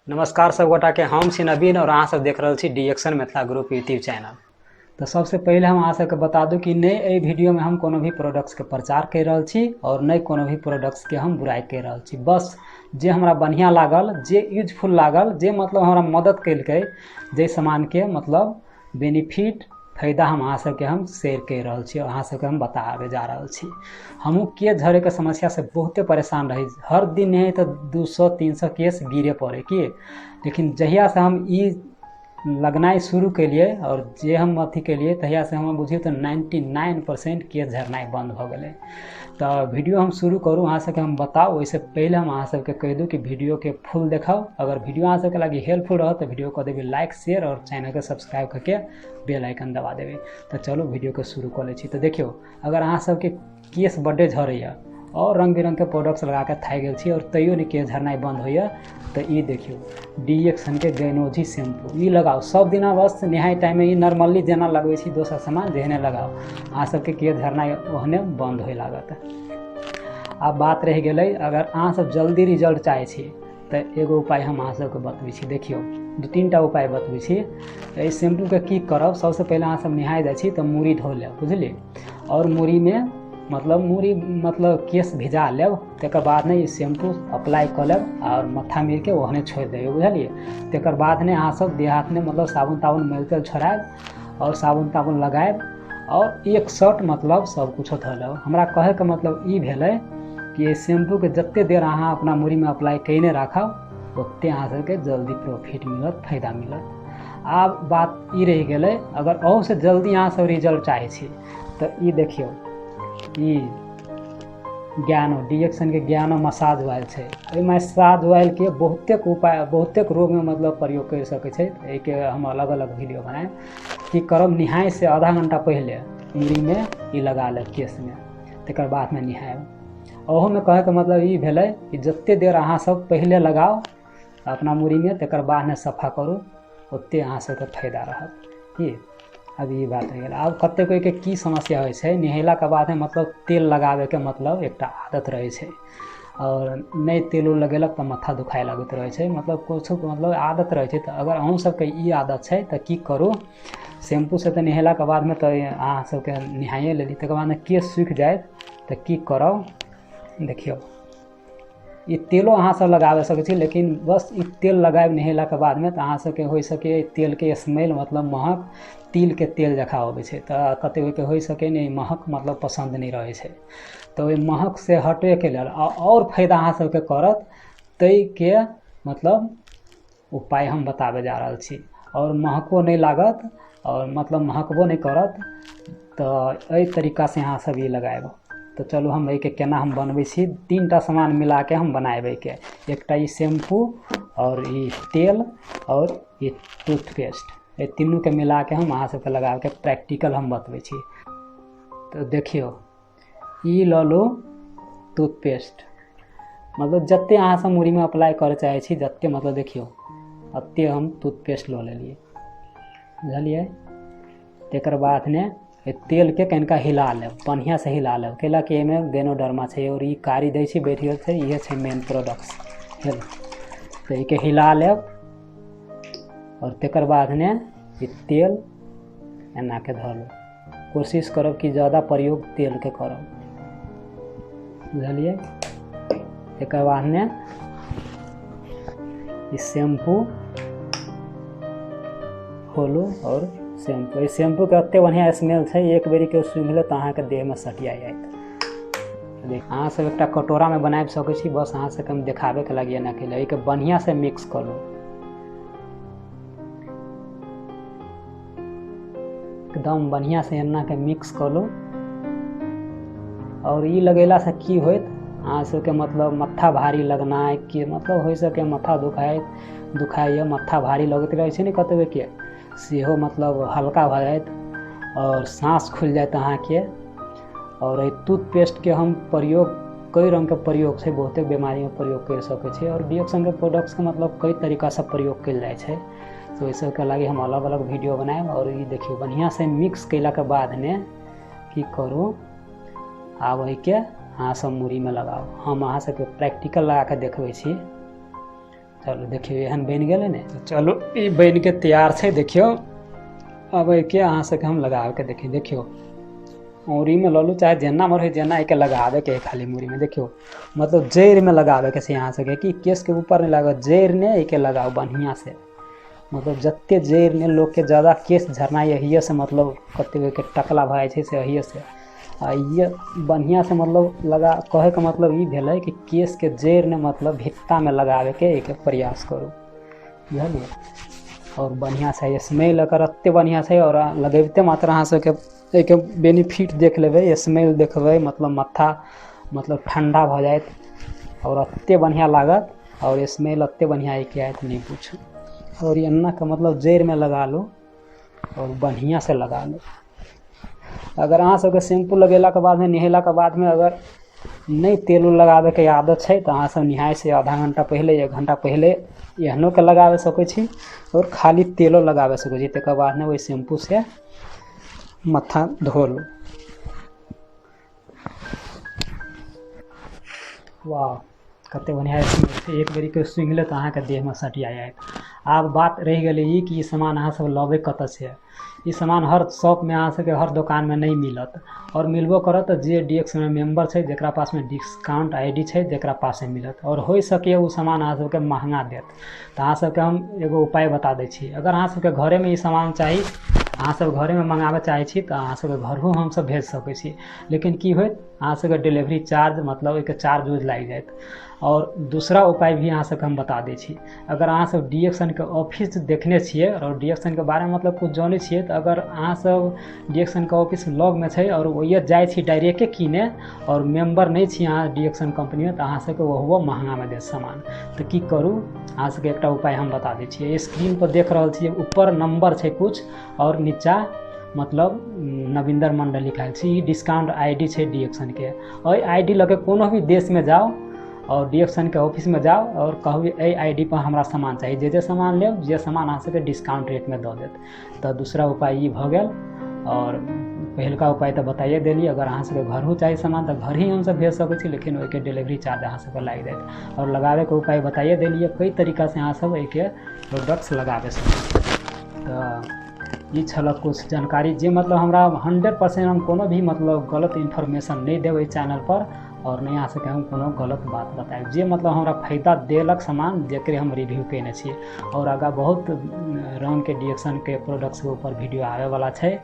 नमस्कार सब गोटा के, हम छी नवीन और अहाँ सब देख रहल छी डिएक्शन मिथिला ग्रुप यूट्यूब चैनल। तो सबसे पहले हम अहाँ सबके बता दूं कि नहीं एहि वीडियो में हम कोनो भी प्रोडक्ट्स के प्रचार कर रहल छी और नहीं कोनो भी प्रोडक्ट्स के हम बुराई कर रहल छी। बस जे हमरा बढ़िया लागल, जे यूजफुल लागल, जे मतलब हमरा मदद केलकै, जे सामान के मतलब बेनिफिट फायदा हम अहाँ सबके हम शेयर कर रहल छी और अहाँ सबके हम बताबे जा रहल छी। हमहूँ केस झड़ैके समस्या से बहुते परेशान रही, हर दिन नहीं तो 200-300 केस गिरे पड़े की, लेकिन जहिया से हम ई लगनाइ शुरू केलिए और जे हम अथी केलिए तहिया से हम बुझियौ तऽ 99% केस झड़नाइ बंद भऽ गेलै। तऽ वीडियो हम शुरू करू, अहाँ सबके हम बताउ। ओहिसँ पहिले हम अहाँ सबके कहि दू कि वीडियोके फुल देखाउ। अगर वीडियो अहाँ सबके लागि हेल्पफुल रहत तऽ वीडियो कऽ देबै लाइक, शेयर और चैनलके सब्सक्राइब करके बेल आइकन दबा देबै। तऽ चलू वीडियोके शुरू कऽ लै छी। तऽ देखियौ, अगर अहाँ सबके केस बड्डे झड़ैया और रंग बिरंग के प्रोडक्ट्स लगा के थाकि गेल छी और तैयो नहि केस झड़नाइ बंद होइया, तऽ ई देखियौ डिएक्शन के गैनोजी शैम्पू, ई लगाउ सब दिना। बस नहाय टाइममे ई नॉर्मली जेना लगबै छी दोसर सामान जेहने लगाउ, अहाँ सबके केस झड़नाइ ओहने बंद होए लागत। आब बात रहि गेलै, अगर अहाँ सब जल्दी रिजल्ट चाहै छी तऽ एगो उपाय हम अहाँ सबके बतबै छी। देखियौ, 2-3 उपाय बतबै छी। एहि शैम्पूके की करब, सबसँ पहिले अहाँ सब नहाय जाइ छी तऽ मूड़ी धो लेब, बुझलियै, और मूड़ीमे मतलब मूड़ी मतलब केस भिजा लेब, तकर बाद ने ई शैम्पू अप्लाई कऽ लेब और माथा मीरके ओहने छोड़ि देबै, बुझलियै। तकर बाद ने अहाँ सब देह हाथमे मतलब साबुन ताबुन मैल तेल छोड़ायब और साबुन ताबुन लगायब और एक शर्ट मतलब सब कुछो धो लेब। हमरा कहैके मतलब ई भेलै कि एहि शैम्पूके जते देर अहाँ अपना मूड़ीमे अप्लाई कयने राखब ओते अहाँ सबके जल्दी प्रॉफिट मिलत, फायदा मिलत। आब बात ई रहि गेलै, अगर अहूसँ जल्दी अहाँ सब रिजल्ट चाहै छी तऽ ई देखियौ, ई ज्ञानो डिएक्शनके ज्ञानो मसाज ऑयल छै। एहि मसाज ऑयलके बहुतेक उपाय, बहुतेक रोगमे मतलब प्रयोग करि सकै छै। एहिके हम अलग अलग वीडियो बनायब। की करब, निहायसँ आधा घंटा पहिले मूड़ीमे ई लगा लेब केशमे, तकर बादमे निहायब। ओहोमे कहैके मतलब ई भेलै कि जते देर अहाँ सब पहिले लगाउ अपना मूड़ीमे, तकर बादमे सफा करू, ओते अहाँ सबके फायदा रहत। की अब ई बात रहि गेल। आब कते कोइके की समस्या होइ छै, नहेलाके बादमे मतलब तेल लगाबैके मतलब एकटा आदत रहै छै, और नहि तेल उल लगेलक तऽ माथा दुखाए लगैत रहै छै, मतलब किछु मतलब आदत रहै छै। तऽ अगर अहूँ सबके ई आदत छै तऽ की करू, शैम्पूसँ तऽ नहेलाके बादमे तऽ अहाँ सबके नहाइए लेली, तकर बादमे केश सुखि जायत तऽ की करब, देखियौ ई तेलो अहाँ सब लगाबे सकै छी, लेकिन बस ई तेल लगाबि नहेलाके बादमे तऽ अहाँ सबके होइ सकै तेलके स्मेल मतलब महक तिलके तेल जकाँ अबै छै, तऽ कतेक गोके होइ सकै नहि महक मतलब पसन्द नहि रहै छै। तऽ ओहि महकसँ हटैके लेल आओर फायदा अहाँ सबके करत ताहिके मतलब उपाय हम बताबै जा रहल छी। आओर महको नहि लागत और मतलब महकबो नहि करत, तऽ एहि तरीकासँ अहाँ सब ई लगायब। तऽ चलू हम एहिके केना हम बनबै छी, 3 सामान मिलाके हम बनायब एहिके। एकटा ई शैम्पू और ई तेल और ई टूथपेस्ट, एहि तीनूके मिलाके हम अहाँ सबके लगाबैके प्रैक्टिकल हम बतबै छी। तऽ देखियौ, ई लऽ लू टूथपेस्ट, मतलब जते अहाँ सब मूड़ीमे अप्लाई करऽ चाहै छी जते, मतलब देखियौ एते हम टूथपेस्ट लऽ लेलियै, बुझलियै। तकर बाद ने एहि तेलके कनिका हिला लेब, बढ़िआँसँ हिला लेब, कैला कि एहिमे गेनोडर्मा छै और ई कारी दै छै, बैठ गेल छै, इहे छै मेन प्रोडक्ट्स। तऽ एहिके हिला लेब और तकर बाद ने ई तेल एनाके धऽ लेब। कोशिश करब कि ज़्यादा प्रयोग तेलके करब, बुझलियै। तकर बाद ने ई शैम्पू खोलू और शैम्पू, एहि शैम्पूके एते बढ़िआँ स्मेल छै, एक बेरी केओ सूँघि लेत तऽ अहाँके देहमे सटिया जायत। अहाँ सब एकटा कटोरामे बनाबि सकै छी, बस अहाँ सबके हम देखाबैके लागि एना केलियै। एहिके बढ़िआँसँ मिक्स करू, एकदम बढ़िआँसँ एनाके मिक्स कऽ लू। और ई लगेलासँ की होयत, अहाँ सबके मतलब माथा भारी लगनाइ कि मतलब होइ सकै माथा दुखाइए, माथा भारी लगैत रहै छै ने कतबेके, सेहो मतलब हल्का भऽ जायत और साँस खुलि जायत अहाँके। और एहि टूथपेस्टके हम प्रयोग कई रङ्गके प्रयोग छै, बहुते बीमारीमे प्रयोग करि सकै छी। और डिएक्शनके प्रोडक्ट्सके मतलब कई तरीकासँ प्रयोग कयल जाइ छै, तऽ ओहि सबके लागि हम अलग अलग वीडियो बनायब। और ई देखियौ बढ़िआँसँ मिक्स कयलाके बादमे की करू, आब एहिके अहाँ सब मूड़ीमे लगाउ। हम अहाँ सबके प्रैक्टिकल लगाके देखबै छी। चलू देखियौ एहन बनि गेलै ने। तऽ चलू ई बनिके तैयार छै। देखियौ अब एहिके अहाँ सबके हम लगाबैके देखी। देखियौ औरीमे लऽ लू चाहे जेना मन होइ जेना एहिके लगाबैके है खाली मूड़ीमे। देखियौ मतलब जड़िमे लगाबैके छै अहाँ सबके, कि केशके ऊपर नहि लागत, जड़ि ने एहिके लगाउ बढ़िआँ से। मतलब जते जड़ि ने लोकके ज्यादा केश झड़नाइ एहिए से मतलब कते गोके टकला भऽ जाइ छै से एहिए से। आ ये बढ़िआँ से मतलब लगा, कहैके मतलब ई भेलै कि केशके जड़ि ने मतलब भित्तामे लगाबैके एहिके प्रयास करू, बुझलियै। और बढ़िआँ छै स्मेल एकर एते बढ़िआँ छै, और लगेबिते मात्र अहाँ सबके एहिके बेनिफिट देख लेबै, स्मेल देखबै, मतलब माथा मतलब ठण्डा भऽ जायत और एते बढ़िआँ लागत, और स्मेल एते बढ़िआँ एहिके आयत नहि पूछू। और एन्ना के मतलब जड़िमे लगा लू और बढ़िआँ से लगा लू। अगर अहाँ सबके शैम्पू लगेलाके बादमे नहेलाके बादमे अगर नहि तेल उल लगाबैके आदत छै तऽ अहाँ सब नहाय से आधा घंटा पहिले 1 घंटा पहिले एहनो के लगाबे सकै छी, और खाली तेलो लगाबे सकै छी। तकर बाद ने ओहि शैम्पू से माथा धो लू। वाह कते बढ़िआँ स्मेल छै, एक बेरीके सूँघि लेत अहाँके देहमे सटिया जायत। आब बात रहि गेलै ई कि ई सामान अहाँ सब लबै कतऽ से। ई सामान हर शॉपमे अहाँ सबके हर दोकानमे नहि मिलत, और मिलबो करत तऽ जे डी एक्स मे मेम्बर छै, जकरा पासमे डिस्काउंट I D छै, जकरा पासमे मिलत। और होइ सकैए ओ सामान अहाँ सबके महगा देत। तऽ अहाँ सबके हम एगो उपाय बता दै छी, अगर अहाँ सबके घरेमे ई सामान चाही, अहाँ सब घरेमे मङ्गाबऽ चाहै छी तऽ अहाँ सबके घरो हमसब भेज सकै छी, लेकिन की होयत अहाँ सबके डिलीवरी चार्ज मतलब ओहिके चार्ज उर्ज लागि जायत। और दूसरा उपाय भी अहाँ सबके हम बता दै छी, अगर अहाँ सब डी एक्स के ऑफिस देखने छियै और डी एक्स के बारेमे मतलब कुछ जानै छियै, तऽ अगर अहाँ सब डी एक्स के ऑफिस लगमे छै और ओहिए जाइ छी डायरेक्टे कीने और मेम्बर नहि छी अहाँ डी एक्स कम्पनीमे, तऽ अहाँ सबके ओहो महगामे देत सामान। तऽ की करू, अहाँ सबके एकटा उपाय हम बता दै छियै। स्क्रीन पर देख रहल छियै ऊपर नंबर छै कुछ और नीचा मतलब नविंदर मंडल लिखायल छै, ई डिस्काउंट I D छै डी एक्स के। एहि I D लऽ के कोनो भी देशमे जाउ और डी एक्स के ऑफिसमे जाउ और कहू एहि I D पर हमरा सामान चाही, जे जे सामान लेब जे सामान अहाँ सबके डिस्काउंट रेटमे दऽ देत। तऽ दूसरा उपाय ई भऽ गेल। और पहिलका उपाय तऽ बताइए देली, अगर अहाँ सबके घरो चाही सामान तऽ घर ही हमसब भेज सकै छी, लेकिन ओहिके डिलीवरी चार्ज अहाँ सबके लागि जायत। और लगाबैके उपाय बताइए देलियै, कई तरीकासँ अहाँ सब एहिके प्रोडक्ट्स लगाबे सकै छी। तऽ ई छल कुछ जानकारी जे मतलब हमरा 100% हम कोनो भी मतलब गलत इन्फॉर्मेशन नहि देबै चैनल पर, और नहि अहाँ सबके हम कोनो गलत बात बतायब। जे मतलब हमरा फायदा देलक सामान जकरे हम रिव्यू कयने छी। और आगाँ बहुत रङ्गके डी एक्स के प्रोडक्ट्सके ऊपर वीडियो आबैवला छै,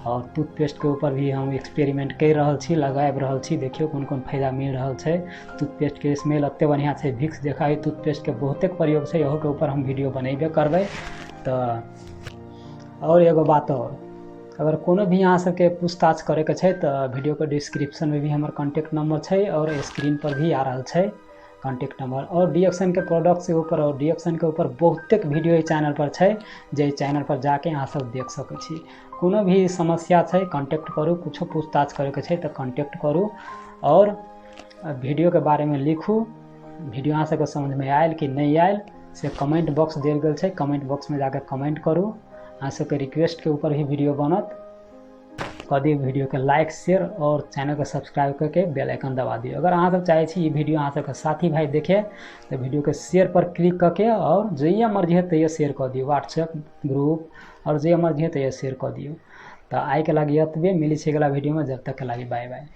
और टूथपेस्टके ऊपर भी हम एक्सपेरिमेंट करि रहल छी, लगाबि रहल छी, देखियौ कोन कोन फायदा मिल रहल छै। टूथपेस्टके स्मेल एते बढ़िआँ छै, भिक्स देखा टूथपेस्टके बहुते प्रयोग छै, इहोके ऊपर हम वीडियो बनेबे करबै। तऽ और एगो बात और, अगर कोनो भी अहाँ सबके पूछताछ करैके छै तऽ वीडियोके डिस्क्रिप्शनमे भी हमर कॉन्टैक्ट नंबर छै और स्क्रीन पर भी आ रहल छै कॉन्टैक्ट नंबर। और डी एक्स के प्रोडक्ट्स के ऊपर और डी एक्स के ऊपर बहुतेक वीडियो एहि चैनल पर छै, जे चैनल पर जाके अहाँ सब देख सकै छी। कोनो भी समस्या छै कॉन्टैक्ट करू, कुछो पूछताछ करैके छै तऽ कॉन्टैक्ट करू और वीडियोके बारेमे लिखू। वीडियो अहाँ सबके समझमे आयल कि नहि आयल से कमेंट बॉक्स देल गेल छै, कमेंट बॉक्समे जाके कमेंट करू। अहाँ सबके रिक्वेस्ट के ऊपर भी वीडियो बनत। कऽ दियौ वीडियो के लाइक शेयर और चैनल के सब्सक्राइब करके बेल आइकन दबा दियौ। अगर अहाँ सब चाहै छी ई वीडियो अहाँ सबके साथी भाई देखे तऽ वीडियो के शेयर पर क्लिक करके और जहिया मर्जी है तहिया शेयर कऽ दियौ, व्हाट्सएप ग्रुप और जहिया मर्जी है तहिया शेयर कऽ दियौ। तऽ आइके लागि एतबे, मिलै छै अगिला वीडियोमे, जब तक के लागि बाय बाय।